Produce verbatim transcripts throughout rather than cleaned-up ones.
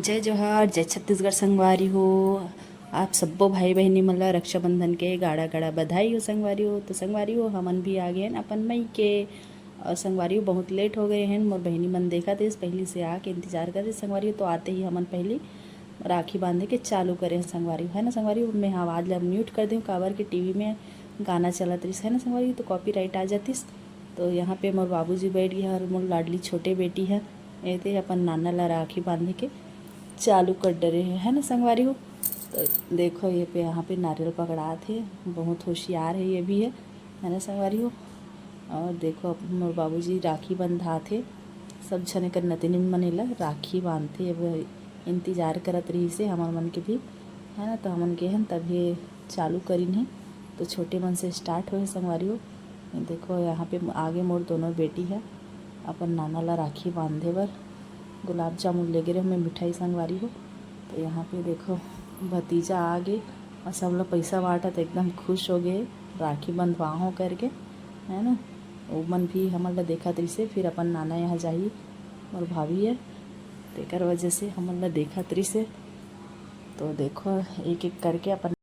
जय जोहार, जय छत्तीसगढ़ संगवारी हो। आप सब्बो भाई बहिनी मन ला रक्षाबंधन के गाड़ा गाड़ा बधाई हो संगवारी हो। तो संगवारी हो, हमन भी आ गए हैं अपन मई के। और संगवारी हो, बहुत लेट हो गए हैं। मोर बहिनी मन देखा थे, पहली से आके इंतजार कर रहे संगवारी हो। तो आते ही हमन पहली राखी बांधे के चालू करे हैं संगवारी हो, है ना संगवारी हो। मैं आवाज़ ला म्यूट कर दूँ, काबर के टीवी में गाना चलत रहिस, है ना संगवारी हो, तो कॉपीराइट आ जातिस। तो यहाँ पे मोर बाबूजी बैठ गए हैं और मोर लाडली छोटे बेटी है, ये ते अपन नाना ला राखी बांधे के चालू कर डरे हैं, है ना संगवारी हो। तो देखो, ये पे यहाँ पे नारियल पकड़ात हे, बहुत होशियार है ये भी है, है ना संगवारी हो। और देखो, अब मोर बाबूजी राखी बंधात हे, सब झने कर नतिनी मन एला राखी बांधथे। अब इंतजार करत रहिस हे हमर मन के भी, है ना। तो हमन गे हन तभी चालू करिन हे, तो छोटे मन से स्टार्ट होए संगवारी हो। देखो, यहाँ पे आगे मोर दोनों बेटी है, अपन नाना ला राखी बांधे बर गुलाब जामुन ले गे रहे मैं, मिठाई संगवारी हो। तो यहाँ पे देखो, भतीजा आ गे और सब लोग पैसा बांटत, एकदम खुश हो गए, राखी बंधवाहो करके, है ना। वो मन भी हमन ला देखत रहिसे, फिर अपन नाना यहाँ जाही, मोर भाभी है, तेकर वजह से हमन ला देखत रहिसे। तो देखो, एक एक करके अपन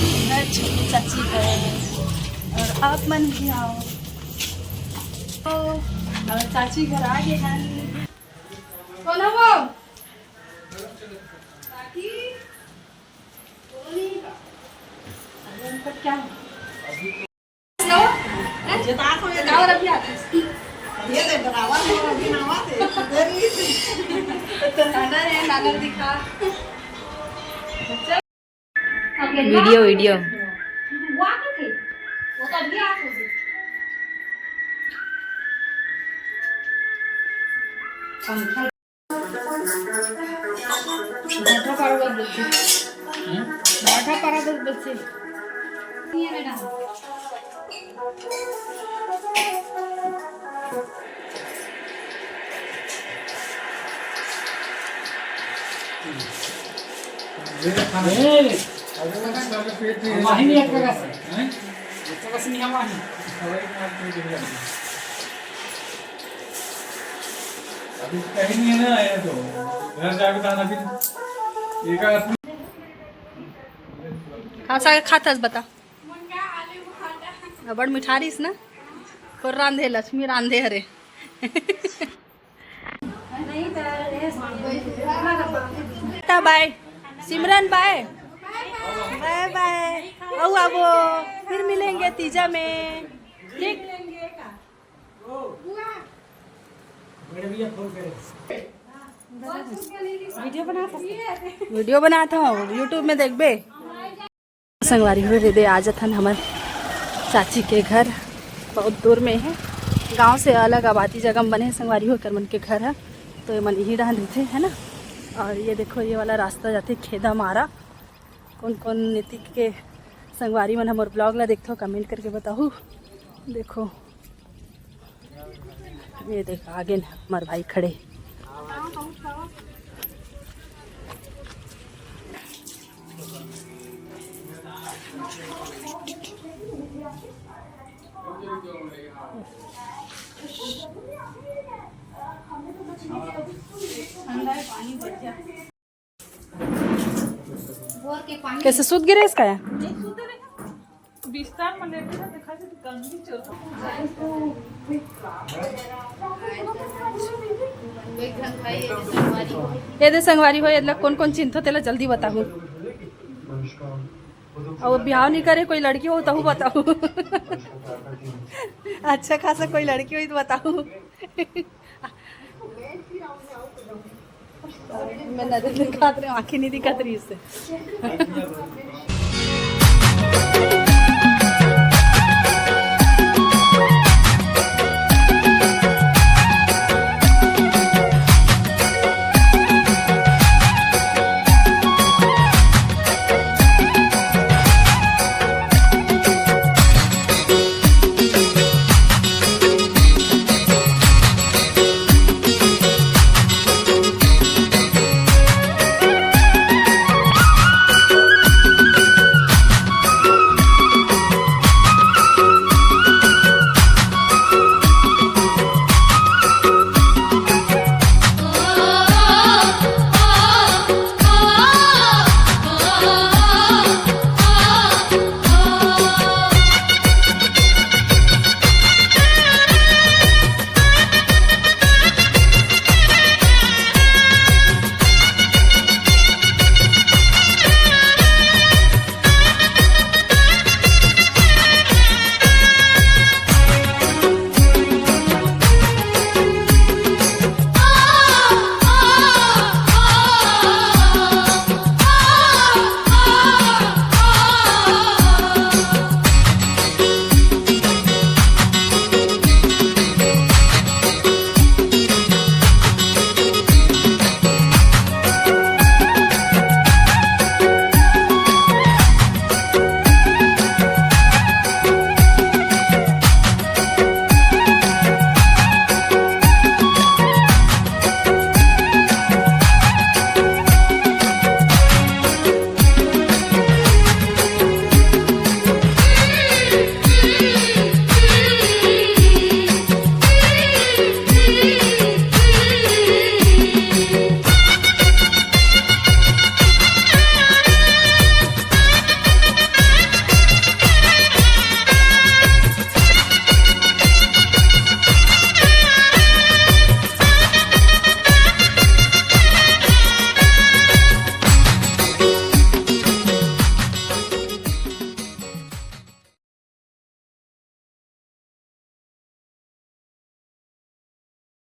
घर छोटू चाची घर, और आप मन भी आओ। तो अब चाची घर आ गे हन। कौन है वो? काकी? कौन है का? अरे, उनका क्या है? लो, हैं? ये तो आँख में और अभी आते हैं। ये दे, बनावा है, अभी नावा दे, देरी से। तो नाना है, नाना दिखा। Video, video. वो आते थे, वो तो अभी आते थे। भाटा पारा बस बच्चे। भाटा पारा बस बच्चे। वाहिनी एक जगह से, हैं? एक जगह से नहीं, वाहिनी। अभी कहीं नहीं है ना, ये तो घर जाके बताना फिर। एक आदमी खासा खाथस बता। अबड़ मिठारिस ना, कोन रांधे? लक्ष्मी रांधे हरे। Tata bye. सिमरन बाय। बाय बाय। आओ, आओ, फिर मिलेंगे तीजा में। ठीक। वीडियो बनात हस? वीडियो बनात हँव, YouTube में देखबे। संगवारी हो, एदे आ जथन हमर चाची के घर, बहुत दूर में हे। गांव से अलग आबादी जगह में बने हे संगवारी हो, एकर मन के घर ह। तो ये मन इही डहन रहिथे, है ना। और ये देखो, ये वाला रास्ता जाथे खेदा मारा। कौन कौन नीति के संगवारी मन हमर vlog ला देखथो, comment करके बताहू। देखो, ये देख, आगे न हमर भाई खड़े। अंदर पानी बढ़ गया। बोर के पानी। कैसे सूत गिरे इसका यार? नहीं, सूते नहीं। बिस्तर में लेटे ना, देखा जाए तो गंदी चल। एक घन भाई, ये संगवारी हो। ये दे संगवारी हो, ये लोग कौन कौन चिंता तेला जल्दी बताहू। और बिहाव नहीं करे, कोई लड़की हो तहू बताहू। अच्छा खासा कोई लड़की हो तो बताहू। मैं नजर दिखात रही हूँ, आँखें नहीं दिखात रही उससे।